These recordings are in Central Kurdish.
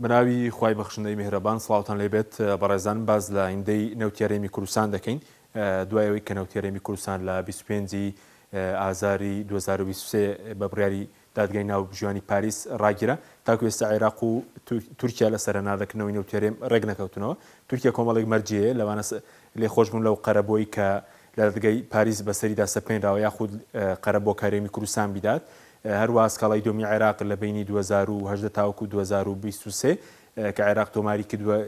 بەناوی خوای بەخشندەی میهرەبان سڵاوتان لێبێت بەڕێزان باس لە ئایندەی نەوتی هەرێمی کوردستان دەکەین دوای ئەوەی کە نەوتی هەرێمی کوردستان لە 25 ئازاری 2023 بە بڕیاری دادگای ناوبژیوانی پاریس ڕاگیرا تاکو ئێستا عێراق و تورکیا لەسەر هەناردەکردنەوەی نەوتی هەرێم ڕێک نەکەوتنەوە تورکیا کۆمەڵێک مەرجی هەیە لەوانە لێخۆشبوون لەو قەرەبووەی کە لە دادگای پاریس بەسەریدا سەپێنراوە یاخود قەرەبووەکە هەرێمی کوردستان بیدات هەروەها سکاڵای دۆمی عێراق لە بەینی 2018 تاوەکو 2023 کە عێراق تۆماری کردووە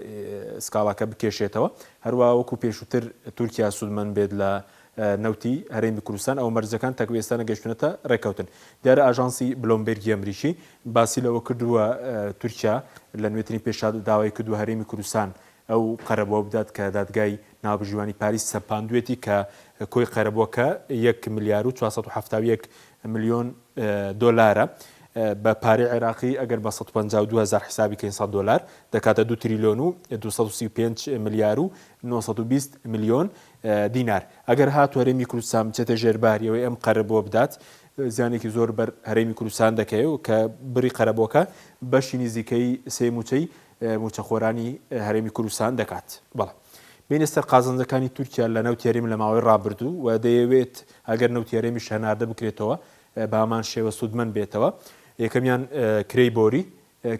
سکاڵاکە بکێشێتەوە. هەروەها وەکو پێشووتر تورکیا سوودمەند بێت لە نەوتی هەرێمی کوردستان، ئەوە مەرجەکان تاکو ئێستا نەگەیشتوونەتە رێککەوتن. دیارە ئاژانسی بلۆمبێرگی ئەمریکی باسی لەوە کردووە تورکیا لە نوێترین پێشهات داوای کردووە هەرێمی کوردستان ئەو قەرەبووە بدات کە دادگای ناوبژیوانی پاریس سەپاندوێتی کە کۆی قەرەبووەکە یەک ملیار و 471 ملیۆن دۆلارە. بە پارەی عێراقی ئەگەر بە 152 هەزار حیسابی کەین 100 دۆلار دەکاتە 2 تریلیۆن و 235 ملیار و 920 ملیۆن دینار. ئەگەر هاتوو هەرێمی کوردستان بچێتە ژێر باری ئەوەی ئەم قەرەبووە بدات زیانێکی زۆر بەر هەرێمی کوردستان دەکەوێت و کە بڕی قەرەبووەکە بەشی نزیکەی سێ مووچەی مووچەخۆرانی هەرێمی کوردستان دەکات. بەڵێ بێینە سەر قازانجەکانی تورکیا لە نەوتی هەرێم لە ماوەی ڕابردوو و دەیەوێت ئەگەر نەوتی هەرێمیش هەناردە بکرێتەوە بە هەمان شێوە سوودمەند بێتەوە. یەکەمیان کرێی بۆری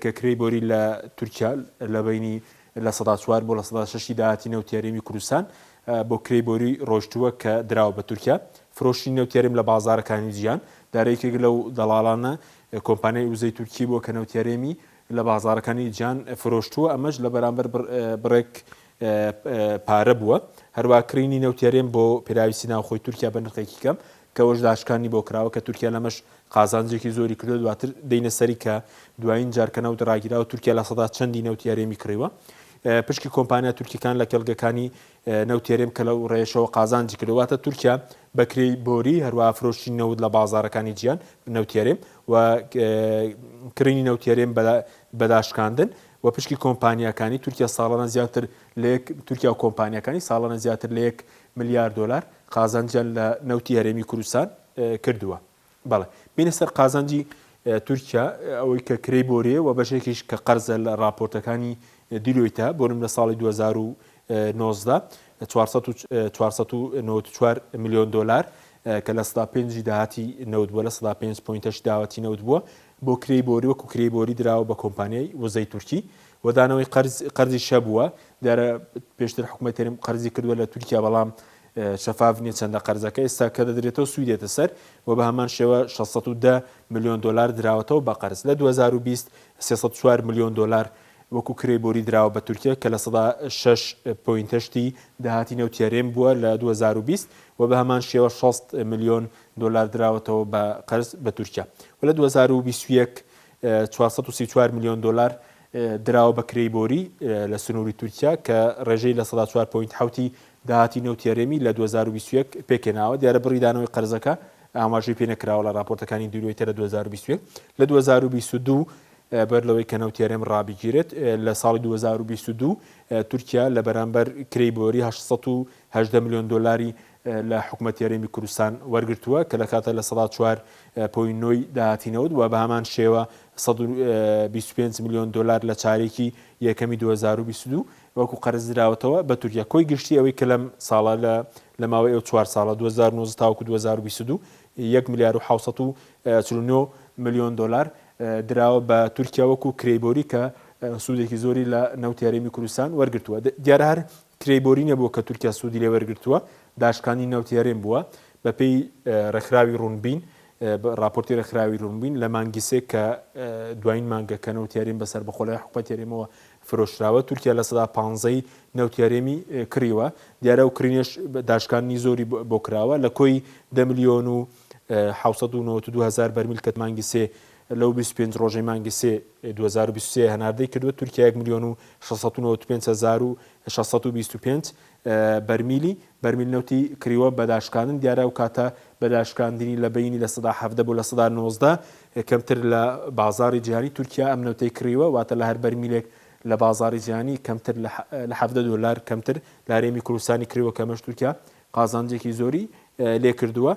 کە کرێی بۆری لە تورکیا لە بەینی 4% بۆ 6% داهاتی نەوتی هەرێمی کوردستان بۆ کرێی بۆری ڕۆشتووە کە دراوە بە تورکیا. فرۆشتنی نەوتی هەرێم لە بازاڕەکانی جیهان دارە یەکێک لەو دەڵاڵانە کۆمپانیای وزەی تورکی بووە کە نەوتی هەرێمی لە بازاڕەکانی جیهان فرۆشتووە، ئەمەش لە بەرامبەر بڕێک پارە بووە. هەروەها کڕینی نەوتی هەرێم بۆ پێداویستی ناوخۆی تورکیا بە نرخێکی کەم، کە ئەوەش داشکاندنی بۆ کراوە، کە تورکیا لەمەش قازانجێکی زۆری کردووە، دواتر دێینە سەری کە دوایین جار کە نەوت ڕاگیراوە تورکیا لە سەدا چەندی نەوتی هەرێمی کڕیوە. پشکی کۆمپانیا تورکیەکان لە کێڵگەکانی نەوتی هەرێم کە لەو ڕێیەشەوە قازانجی کردووە، واتە تورکیا بە کرێی بۆری، هەروەها فرۆشتنی نەوت لە بازاڕەکانی جیهان، نەوتی هەرێم، و کڕینی نەوتی هەرێم بە داشکاندن و پشکی کۆمپانیاکانی تورکیا ساڵانە زیاتر لە یەک تورکیا و کۆمپانیاکانی ساڵانە زیاتر لە یەک ملیار دۆلار قازانجیان لە نەوتی هەرێمی کوردستان کردووە. بەڵێ بینە سەر قازانجی تورکیا ئەوەی کە کرێی بۆریە و بەشێکیش کە قەرزە لە ڕاپۆرتەکانی دیلۆیتە بۆ نمونە ساڵی 2019 494 ملیۆن دۆلار کە 5% داهاتی نەوت بووە 5.8% داهاتی نەوت بووە بۆ کرێی بۆری وەکو کرێی بۆری دراوە بە کۆمپانیای وزەی تورکی و دانەوەی قەرز قەرزیش هەبووە دیارە پێشتر حکومەت هەرێم قەرزی کردووە لە تورکیا بەڵام شەفاف نیە چەندە قەرزەکە ئێستا کە دەدرێتەوە سوی دێتە سەر و بە هەمان شێوە 610 ملیۆن دۆلار دراوەتەوە بە قەرز لە 2020 304 ملیۆن دۆلار وەکو کرێی بۆری دراوە بە تورکیا کە 6.8% ی داهاتی نەوتی هەرێم بووە لە 2020 و بە هەمان شێوە 60 ملیۆن دۆلار دراوەتەوە بە قەرز بە تورکیا و لە 2021 434 ملیۆن دۆلار دراوە بە کرێی بۆری لە سنووری تورکیا کە ڕێژەی 4.7% ی داهاتی نەوتی هەرێمی لە 2021 پێکهێناوە. دیارە بڕی دانەوەی قەرزەکە ئاماژەی پێ نەکراوە لە ڕاپۆرتەکانی دیلۆیتە لە 2021. لە 2022 بەر لەوەی کە نەوتی هەرێم ڕابگیرێت لە ساڵی 2022 تورکیا لە بەرامبەر کرێی بۆری 818 ملیۆن دۆلاری لە حکومەتی هەرێمی کوردستان وەرگرتووە کە دەکاتە 4.9% ی داهاتی نەوت و بە هەمان شێوە 125 ملیۆن دۆلار لە چارێکی یەکەمی 2022 وەکو قەرز دراوەتەوە بە تورکیا. کۆی گشتی ئەوەی کە لەم ساڵە لە لە ماوەی ئەو چوار ساڵە 2019 تاوەکو 2022 یەک ملیار و 749 ملیۆن دۆلار دراوە بە تورکیا وەکو کرێی بۆری کە سوودێکی زۆری لە نەوتی هەرێمی کوردستان وەرگرتووە. دیارە هەر کرێی بۆری نەبووە کە تورکیا سوودی لێ وەرگرتووە، داشکاندنی نەوتی هەرێم بووە. بەپێی ڕێکخراوی ڕوونبین، ڕاپۆرتی ڕێکخراوی ڕوونبین لە مانگی سێ کە دوایین مانگە کە نەوتی هەرێم بە سەربەخۆ لای حکومەتی هەرێمەوە فرۆشراوە، تورکیا 15% ی نەوتی هەرێمی کڕیوە. دیارە ئەو کڕینەش داشکاندنی زۆری بۆ کراوە. لە کۆی دە ملیۆن و 792 هەزار بەرمیل کە مانگی سێ لەو 25 ڕۆژەی مانگی سێ 2023 هەناردەی کردووە، تورکیا یەک ملیۆن و 695 هەزار و 625 بەرمیلی بەرمیل نەوتی کڕیوە بە داشکاندن، دیارە ئەو کاتە بە داشکاندنی لە بەینی 17% بۆ 19% کەمتر لە بازاڕی جیهانی تورکیا ئەم نەوتەی کڕیوە، واتە لە هەر بەرمیلێک لە بازاڕی جیهانی کەمتر لە 17 دۆلار کەمتر لە هەرێمی کوردستانی کڕیوە کە ئەمەش تورکیا قازانجێکی زۆری لێ کردووە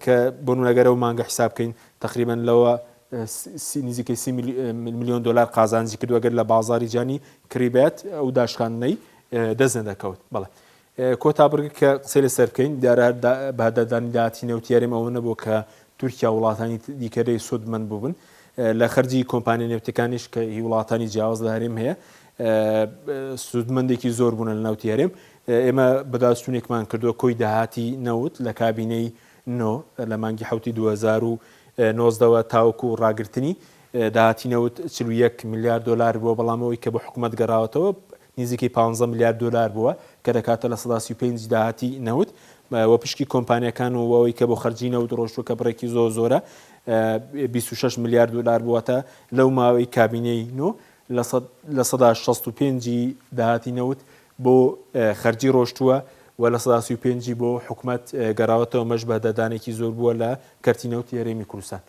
کە بۆ نمونە گەر ئەو مانگە حیساب بکەین تەقریبەن لەوە نزیکەی 30 ملیۆن دۆلار قازانجی کردووە گەر لە بازاری جیهانی کڕیبێت ئەو داشکاندنەی دەست نەدەکەوت. بەڵێ کۆتا بڕگە کە قسەی لەسەر بکەین دیارە بەهەدەردانی داهاتی نەوتی هەرێم ئەوە نەبووە کە تورکیا و وڵاتانی دیکە لێی سوودمەند بووبن لە خەرجی کۆمپانیا نەوتەکانیش کە هی وڵاتانی جیاواز لە هەرێم هەیە سوودمەندێکی زۆر بوونە لە نەوتی هەرێم ئێمە بەداچوونێکمان کردووە کۆی داهاتی نەوت لە کابینەی نۆ لە مانگی حوتی 2019 وە تاوەکو ڕاگرتنی داهاتی نەوت 41 ملیار دۆلار بووە بەڵام ئەوەی کە بۆ حکوومەت گەڕاوەتەوە نزیکەی 15 ملیار دۆلار بووە کە دەکاتە 35% داهاتی نەوت و پشکی کۆمپانیەکان و ئەوەی کە بۆ خەرجی نەوت ڕۆشتووە کە بڕێکی زۆر زۆرە 26 ملیار دۆلار بووەتە لەو ماوەی کابینەی نۆ 65% ی داهاتی نەوت بۆ خەرجی ڕۆشتووە و 35% ی بۆ حکومەت گەڕاوەتەوە، ئەمەش بەهدەردانێکی زۆر بووە لە کەرتی نەوتی هەرێمی کوردستان.